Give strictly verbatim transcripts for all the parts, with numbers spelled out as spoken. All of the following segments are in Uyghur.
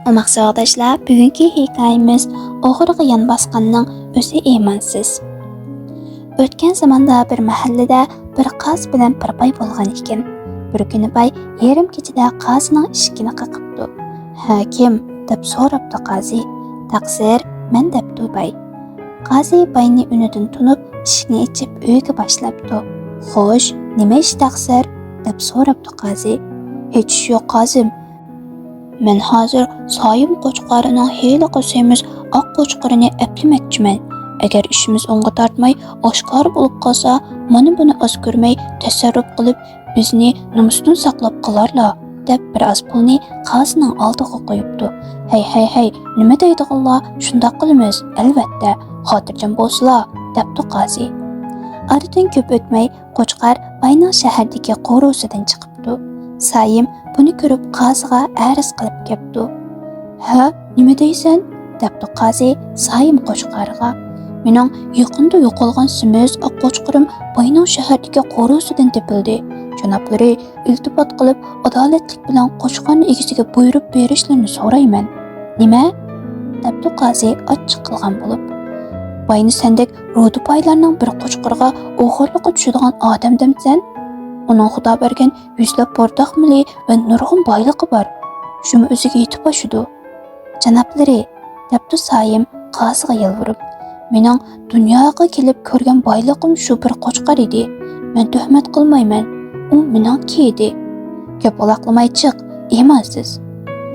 ئوماق ساۋاقداشلار، بۈگۈنكى ھېكايىمىز ئوغرىغا يان باسقاننىڭ ئۆزى ئىمانسىز. ئۆتكەن زاماندا بىر مەھەللىدە بىر قازى بىلەن بىر باي بولغان ئىكەن. بىر كۈنى باي يېرىم كېچىدە قازىنىڭ ئىشىكىنى قېقىپتۇ. «ھە، كىم؟» دەپ سوراپتۇ قازى. «تەقسىر، مەن» دەپتۇ باي. قازى باينى ئۈنىدىن تونۇپ، ئىشىكنى ئېچىپ ئۆيگە باشلاپتۇ. «خوش، نېمە ئىش تەقسىر؟» دەپ سوراپتۇ قازى. «ھېچ ئىش يوق قازىم. مەن ھازىر سايىم قوچقارىنىڭ ھېلىقى سېمىز ئاق قوچقىرىنى ئەپلىمەكچىمەن. ئەگەر ئىشىمىز ئوڭغا تارتماي، ئاشكارا بولۇپ قالسا، مانا بۇنى ئاز كۆرمەي، تەسەررۇپ قىلىپ، بىزنى نومۇستىن ساقلاپ قالارلا» دەپ، بىر ئاز پۇلنى قازىنىڭ ئالدىغا قويۇپتۇ. «ھەي، ھەي، ھەي، نېمە دەيدىغانلار، شۇنداق قىلىمىز، ئەلۋەتتە، خاتىرجەم بولسىلا» دەپتۇ قازى. ئارىدىن كۆپ ئۆتمەي، قوچقار باينىڭ شەھەردىكى قورۇسىدىن چىقىپتۇ. سايىم بۇنى كۆرۈپ، قازىغا ئەرز قىلىپ كەپتۇ. «ھە، نېمە دەيسەن؟» دەپتۇ قازى سايىم قوچقارغا. «مېنىڭ يېقىندا يوقالغان سېمىز ئاق قوچقىرىم باينىڭ شەھەردىكى قورۇسىدىن تېپىلدى. جانابلىرى ئىلتىپات قىلىپ، ئادالەتلىك بىلەن قوچقارنى ئىگىسىگە بۇيرۇپ بېرىشلىرىنى سورايمەن.» «نېمە؟» دەپتۇ قازى ئاچچىق قىلغان بولۇپ. «باينى سەندەك رودىپايلارنىڭ بىر قوچقىرىغا ئوغرىلىققا چۈشىدىغان ئادەم دەمسەن؟ ئۇنىڭ خۇدا بەرگەن يۈزلەپ بورداق مېلى ۋە نۇرغۇن بايلىقى بار. شۇمۇ ئۆزىگە يېتىپ ئاشىدۇ.» «جانابلىرى»، دەپتۇ سايىم قازىغا يالۋۇرۇپ، «مېنىڭ دۇنياغا كېلىپ كۆرگەن بايلىقىم شۇ بىر قوچقار ئىدى. مەن تۆھمەت قىلمايمەن، ئۇ مېنىڭكى ئىدى.» «كۆپ ئالاقلىماي چىق، ئىمانسىز.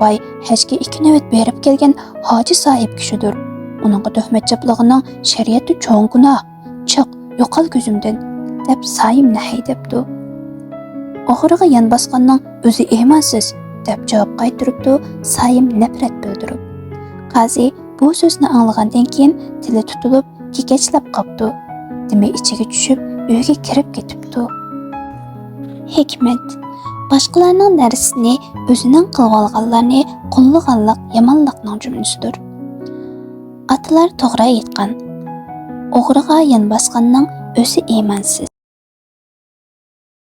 باي ھەجگە ئىككى نۆۋەت بېرىپ كەلگەن ھاجى ساھىب كىشىدۇر. ئۇنىڭغا تۆھمەت چاپلىغىنىڭ شەرىئەتتە چوڭ گۇناھ. چىق، يوقال كۆزۈمدىن!» دەپ سايىمنى ھەيدەپتۇ. «ئوغرىغا يان باسقاننىڭ ئۆزى ئىمانسىز!» دەپ جاۋاب قايتۇرۇپتۇ سايىم نەپرەت بىلدۈرۈپ. قازى بۇ سۆزنى ئاڭلىغاندىن كېيىن تىلى تۇتۇلۇپ، كېكەچلەپ قاپتۇ. دېمى ئىچىگە چۈشۈپ، ئۆيگە كىرىپ كېتىپتۇ. ھېكمەت. باشقىلارنىڭ نەرسىسىنى ئۆزىنىڭ قىلىۋالغانلارنى قوللىغانلىق يامانلىقنىڭ جۈملىسىدۇر. ئاتىلار توغرا ئېيتقان، «ئوغرىغا يان باسقاننىڭ ئۆزى ئىمانسىز.»